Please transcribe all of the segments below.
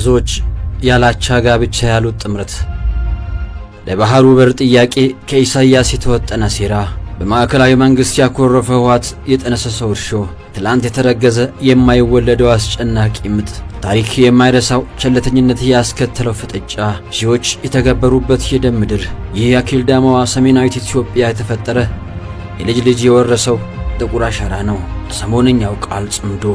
ብዙዎች ያላቻ ጋብቻ ያሉት ጥምረት፣ ለባህሩ በር ጥያቄ ከኢሳይያስ የተወጠነ ሴራ፣ በማዕከላዊ መንግሥት ያኮረፈ ህወሓት የጠነሰሰው እርሾ፣ ትላንት የተረገዘ የማይወለደው አስጨናቂ ምጥ፣ ታሪክ የማይረሳው ቸልተኝነት ያስከተለው ፍጥጫ፣ ሺዎች የተገበሩበት የደም ምድር፣ ይህ የአኬልዳማዋ ሰሜናዊት ኢትዮጵያ የተፈጠረ የልጅ ልጅ የወረሰው ጥቁር አሻራ ነው። ሰሞነኛው ቃል ጽምዶ፣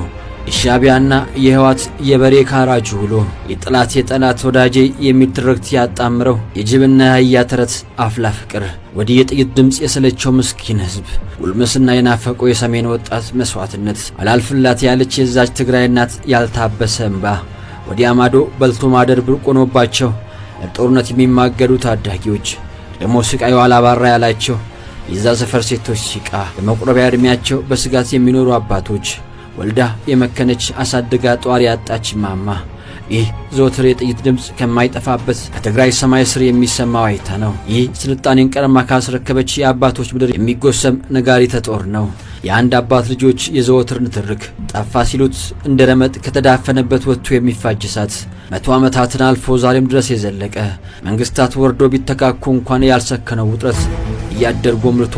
የሻዕቢያና የህወሓት የበሬ ካራጁ ውሎ፣ የጠላት የጠላት ወዳጄ የሚል ትርክት ያጣምረው የጅብና የአህያ ተረት አፍላ ፍቅር፣ ወዲህ የጥይት ድምፅ የሰለቸው ምስኪን ህዝብ፣ ጉልምስና የናፈቀው የሰሜን ወጣት መስዋዕትነት፣ አላልፍላት ያለች የዛች ትግራይ እናት ያልታበሰ እምባ፣ ወዲያ ማዶ በልቶ ማደር ብርቅ ሆኖባቸው ለጦርነት የሚማገዱ ታዳጊዎች፣ ደግሞ ስቃዩ አላባራ ያላቸው የዛ ሰፈር ሴቶች ሲቃ፣ በመቁረቢያ ዕድሜያቸው በስጋት የሚኖሩ አባቶች፣ ወልዳ የመከነች አሳድጋ ጧሪ ያጣች ማማ፣ ይህ ዘወትር የጥይት ድምፅ ከማይጠፋበት ከትግራይ ሰማይ ስር የሚሰማው ዋይታ ነው። ይህ ስልጣኔን ቀድማ ካስረከበች የአባቶች ምድር የሚጎሰም ነጋሪተ ጦር ነው። የአንድ አባት ልጆች የዘወትር ንትርክ፣ ጠፋ ሲሉት እንደ ረመጥ ከተዳፈነበት ወጥቶ የሚፋጅ እሳት፣ 100 ዓመታትን አልፎ ዛሬም ድረስ የዘለቀ፣ መንግስታት ወርዶ ቢተካኩ እንኳን ያልሰከነው ውጥረት እያደር ጎምርቶ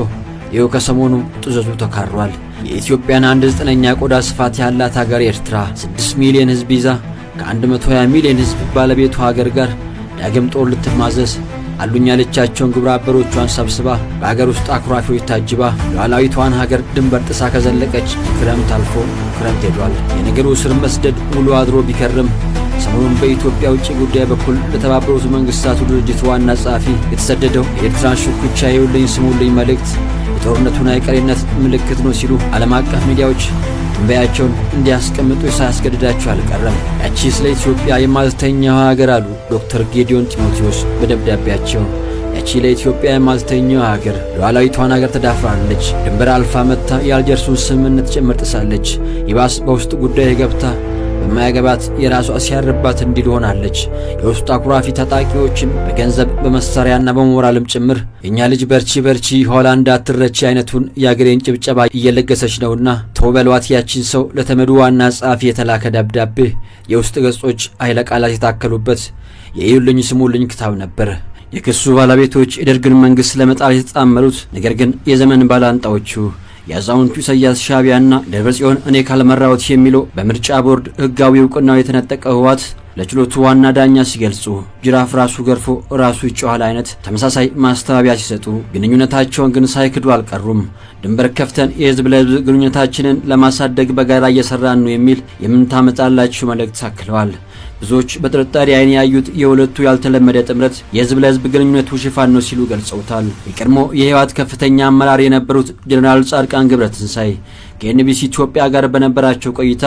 ይኸው ከሰሞኑ ጡዘቱ ተካሯል። የኢትዮጵያን 1/9 ቆዳ ስፋት ያላት ሀገር ኤርትራ 6 ሚሊዮን ሕዝብ ይዛ ከ120 ሚሊዮን ሕዝብ ባለቤቱ ሀገር ጋር ዳግም ጦር ልትማዘዝ አሉኝ ያለቻቸውን ግብረ አበሮቿን ሰብስባ በአገር ውስጥ አኩራፊዎች ታጅባ ሉዓላዊቷን ሀገር ድንበር ጥሳ ከዘለቀች ክረምት አልፎ ክረምት ሄዷል። የነገሩ ስር መስደድ ውሎ አድሮ ቢከርም ሰሞኑን በኢትዮጵያ ውጭ ጉዳይ በኩል ለተባበሩት መንግስታቱ ድርጅት ዋና ጸሐፊ የተሰደደው የኤርትራን ሽኩቻ የውልኝ ስሙልኝ መልእክት የጦርነቱን አይቀሬነት ምልክት ነው ሲሉ ዓለም አቀፍ ሚዲያዎች ትንበያቸውን እንዲያስቀምጡ ሳያስገድዳቸው አልቀረም። ያቺ ስለ ኢትዮጵያ የማትተኛው ሀገር አሉ ዶክተር ጌዲዮን ጢሞቴዎስ በደብዳቤያቸው። ያቺ ለኢትዮጵያ የማትተኛው ሀገር ሉዓላዊቷን ሀገር ተዳፍራለች። ድንበር አልፋ መጥታ የአልጀርሱን ስምምነት ጭምር ጥሳለች። ይባስ በውስጥ ጉዳይ ገብታ በማያገባት የራሷ ሲያርባት እንዲል ሆናለች። የውስጥ አኩራፊ ታጣቂዎችን በገንዘብ በመሳሪያና በሞራልም ጭምር የእኛ ልጅ በርቺ በርቺ ኋላ እንዳትረቺ አይነቱን የአገሬን ጭብጨባ እየለገሰች ነውና ተው በሏት ያቺን ሰው ለተመዱ ዋና ጸሐፊ የተላከ ደብዳቤ የውስጥ ገጾች ኃይለ ቃላት የታከሉበት የእዩልኝ ስሙልኝ ክታብ ነበር። የክሱ ባለቤቶች የደርግን መንግስት ለመጣል የተጣመሩት ነገር ግን የዘመን ባላንጣዎቹ የአዛውንቱ ኢሳያስ ሻዕቢያና ደብረጽዮን እኔ ካልመራሁት የሚለው በምርጫ ቦርድ ህጋዊ እውቅናው የተነጠቀ ህወሓት ለችሎቱ ዋና ዳኛ ሲገልጹ ጅራፍ ራሱ ገርፎ ራሱ ይጮሃል አይነት ተመሳሳይ ማስተባበያ ሲሰጡ ግንኙነታቸውን ግን ሳይክዱ አልቀሩም። ድንበር ከፍተን የህዝብ ለህዝብ ግንኙነታችንን ለማሳደግ በጋራ እየሰራን ነው የሚል የምንታመጣላችሁ መልእክት አክለዋል። ብዙዎች በጥርጣሬ አይን ያዩት የሁለቱ ያልተለመደ ጥምረት የህዝብ ለህዝብ ግንኙነቱ ሽፋን ነው ሲሉ ገልጸውታል። የቀድሞ የህወሓት ከፍተኛ አመራር የነበሩት ጀኔራል ጻድቃን ገብረትንሳኤ ከኤንቢሲ ኢትዮጵያ ጋር በነበራቸው ቆይታ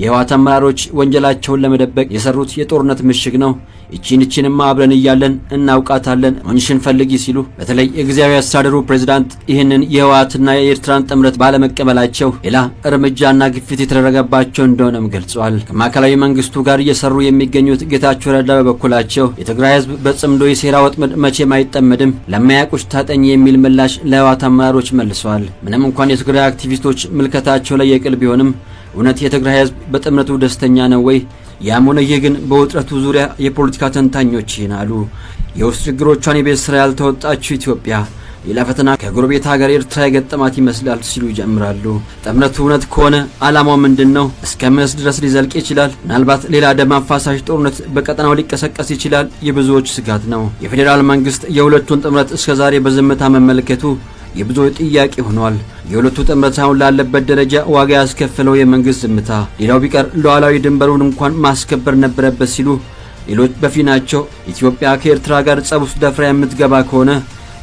የህወሓት አመራሮች ወንጀላቸውን ለመደበቅ የሰሩት የጦርነት ምሽግ ነው፣ ይቺን ይቺንማ አብረን እያለን እናውቃታለን፣ ሞኝሽን ፈልጊ ሲሉ በተለይ የጊዜያዊ አስተዳደሩ ፕሬዝዳንት ይህንን የህወሓትና የኤርትራን ጥምረት ባለመቀበላቸው ሌላ እርምጃና ግፊት የተደረገባቸው እንደሆነም ገልጸዋል። ከማዕከላዊ መንግስቱ ጋር እየሰሩ የሚገኙት ጌታቸው ረዳ በበኩላቸው የትግራይ ህዝብ በጽምዶ የሴራ ወጥመድ መቼም አይጠመድም፣ ለማያውቁሽ ታጠኝ የሚል ምላሽ ለህወሓት አመራሮች መልሰዋል። ምንም እንኳን የትግራይ አክቲቪስቶች ምልከታቸው ላይ የቅል ቢሆንም እውነት የትግራይ ህዝብ በጥምረቱ ደስተኛ ነው ወይ? ያም ሆነ ይህ ግን በውጥረቱ ዙሪያ የፖለቲካ ተንታኞች ይህን አሉ። የውስጥ ችግሮቿን የቤት ስራ ያልተወጣችው ኢትዮጵያ ሌላ ፈተና ከጎረቤት ሀገር ኤርትራ የገጠማት ይመስላል ሲሉ ይጀምራሉ። ጥምረቱ እውነት ከሆነ ዓላማው ምንድን ነው? እስከ ምንስ ድረስ ሊዘልቅ ይችላል? ምናልባት ሌላ ደም አፋሳሽ ጦርነት በቀጠናው ሊቀሰቀስ ይችላል የብዙዎች ስጋት ነው። የፌዴራል መንግስት የሁለቱን ጥምረት እስከ ዛሬ በዝምታ መመልከቱ የብዙዎች ጥያቄ ሆኗል። የሁለቱ ጥምረት አሁን ላለበት ደረጃ ዋጋ ያስከፈለው የመንግስት ዝምታ፣ ሌላው ቢቀር ሉዓላዊ ድንበሩን እንኳን ማስከበር ነበረበት ሲሉ ሌሎች በፊናቸው ኢትዮጵያ ከኤርትራ ጋር ጸብ ውስጥ ደፍራ የምትገባ ከሆነ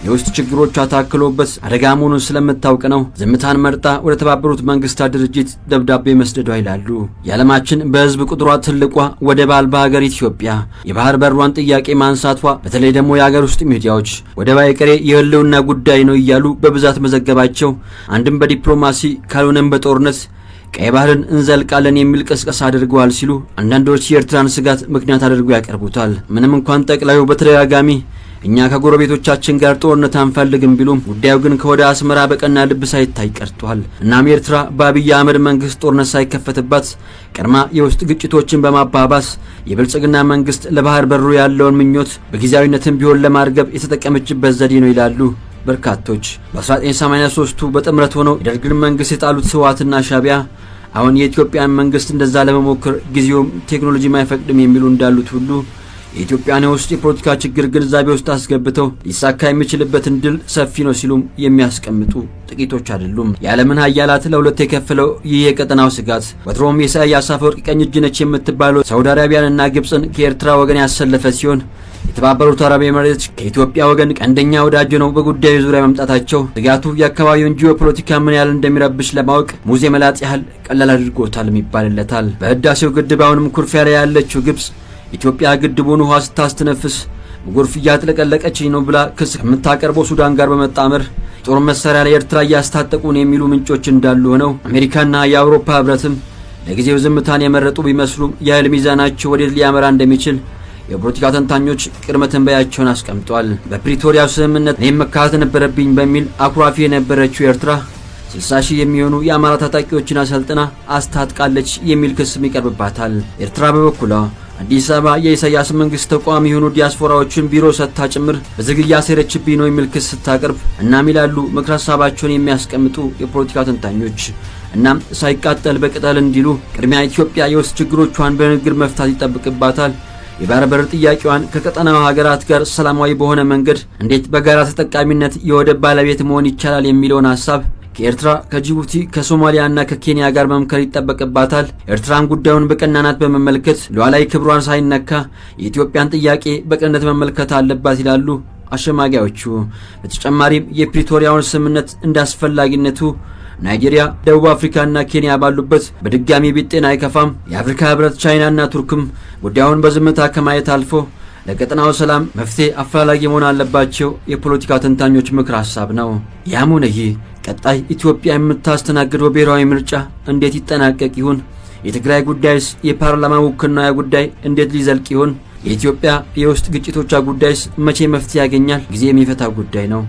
የውስጥ ችግሮቿ ታክሎበት አደጋ መሆኑን ስለምታውቅ ነው ዝምታን መርጣ ወደ ተባበሩት መንግስታት ድርጅት ደብዳቤ መስደዷ ይላሉ። የዓለማችን በህዝብ ቁጥሯ ትልቋ ወደብ አልባ ሀገር ኢትዮጵያ የባህር በሯን ጥያቄ ማንሳቷ በተለይ ደግሞ የሀገር ውስጥ ሚዲያዎች ወደብ አይቀሬ የህልውና ጉዳይ ነው እያሉ በብዛት መዘገባቸው አንድም በዲፕሎማሲ ካልሆነም በጦርነት ቀይ ባህርን እንዘልቃለን የሚል ቅስቀሳ አድርገዋል ሲሉ አንዳንዶች የኤርትራን ስጋት ምክንያት አድርገው ያቀርቡታል። ምንም እንኳን ጠቅላዩ በተደጋጋሚ እኛ ከጎረቤቶቻችን ጋር ጦርነት አንፈልግም ቢሉም ጉዳዩ ግን ከወደ አስመራ በቀና ልብ ሳይታይ ቀርቷል። እናም ኤርትራ በአብይ አህመድ መንግስት ጦርነት ሳይከፈትባት ቀድማ የውስጥ ግጭቶችን በማባባስ የብልጽግና መንግስት ለባህር በሩ ያለውን ምኞት በጊዜያዊነትም ቢሆን ለማርገብ የተጠቀመችበት ዘዴ ነው ይላሉ በርካቶች። በ1983ቱ በጥምረት ሆነው የደርግን መንግስት የጣሉት ህወሓትና ሻዕቢያ አሁን የኢትዮጵያን መንግስት እንደዛ ለመሞከር ጊዜውም ቴክኖሎጂም አይፈቅድም የሚሉ እንዳሉት ሁሉ፣ የኢትዮጵያን የውስጥ የፖለቲካ ችግር ግንዛቤ ውስጥ አስገብተው ሊሳካ የሚችልበትን ዕድል ሰፊ ነው ሲሉም የሚያስቀምጡ ጥቂቶች አይደሉም። የዓለምን ሀያላት ለሁለት የከፈለው ይህ የቀጠናው ስጋት ወትሮም የኢሳያስ አፈወርቂ ቀኝ እጅ ነች የምትባለው ሳውዲ አረቢያንና ግብፅን ከኤርትራ ወገን ያሰለፈ ሲሆን፣ የተባበሩት አረብ ኤሚሬቶች ከኢትዮጵያ ወገን ቀንደኛ ወዳጅ ነው በጉዳዩ ዙሪያ መምጣታቸው ስጋቱ የአካባቢውን ጂኦፖለቲካ ምን ያህል እንደሚረብሽ ለማወቅ ሙዝ የመላጥ ያህል ቀላል አድርጎታል ይባልለታል። በህዳሴው ግድብ አሁንም ኩርፊያ ላይ ያለችው ግብፅ ኢትዮጵያ ግድቡን ውሃ ስታስተነፍስ በጎርፍ እያጥለቀለቀችኝ ነው ብላ ክስ ከምታቀርበው ሱዳን ጋር በመጣመር ጦር መሳሪያ ለኤርትራ እያስታጠቁ ነው የሚሉ ምንጮች እንዳሉ ሆነው፣ አሜሪካና የአውሮፓ ህብረትም ለጊዜው ዝምታን የመረጡ ቢመስሉም የኃይል ሚዛናቸው ወዴት ሊያመራ እንደሚችል የፖለቲካ ተንታኞች ቅድመ ትንበያቸውን አስቀምጧል። በፕሪቶሪያው ስምምነት እኔም መካተት ነበረብኝ በሚል አኩራፊ የነበረችው ኤርትራ 60 ሺህ የሚሆኑ የአማራ ታጣቂዎችን አሰልጥና አስታጥቃለች የሚል ክስም ይቀርብባታል። ኤርትራ በበኩሏ አዲስ አበባ የኢሳያስ መንግስት ተቃዋሚ የሆኑ ዲያስፖራዎችን ቢሮ ሰጥታ ጭምር በዝግ እያሴረችብኝ ነው የሚል ክስ ስታቀርብ እናም ይላሉ ምክረ ሀሳባቸውን የሚያስቀምጡ የፖለቲካ ተንታኞች። እናም ሳይቃጠል በቅጠል እንዲሉ ቅድሚያ ኢትዮጵያ የውስጥ ችግሮቿን በንግግር መፍታት ይጠበቅባታል። የባህር በር ጥያቄዋን ከቀጠናው ሀገራት ጋር ሰላማዊ በሆነ መንገድ እንዴት በጋራ ተጠቃሚነት የወደብ ባለቤት መሆን ይቻላል የሚለውን ሀሳብ ከኤርትራ፣ ከጅቡቲ፣ ከሶማሊያና ከኬንያ ጋር መምከር ይጠበቅባታል። ኤርትራን ጉዳዩን በቀናናት በመመልከት ሉዓላዊ ክብሯን ሳይነካ የኢትዮጵያን ጥያቄ በቅንነት መመልከት አለባት ይላሉ አሸማጋዮቹ። በተጨማሪም የፕሪቶሪያውን ስምምነት እንዳስፈላጊነቱ ናይጄሪያ፣ ደቡብ አፍሪካና ኬንያ ባሉበት በድጋሚ ቢጤን አይከፋም። የአፍሪካ ህብረት፣ ቻይናና ቱርክም ጉዳዩን በዝምታ ከማየት አልፎ ለቀጠናው ሰላም መፍትሄ አፈላላጊ መሆን አለባቸው የፖለቲካ ተንታኞች ምክር ሀሳብ ነው። ያም ሆነ ይህ ቀጣይ ኢትዮጵያ የምታስተናግደው ብሔራዊ ምርጫ እንዴት ይጠናቀቅ ይሆን? የትግራይ ጉዳይስ የፓርላማ ውክልና ጉዳይ እንዴት ሊዘልቅ ይሆን? የኢትዮጵያ የውስጥ ግጭቶቿ ጉዳይስ መቼ መፍትሄ ያገኛል? ጊዜ የሚፈታው ጉዳይ ነው።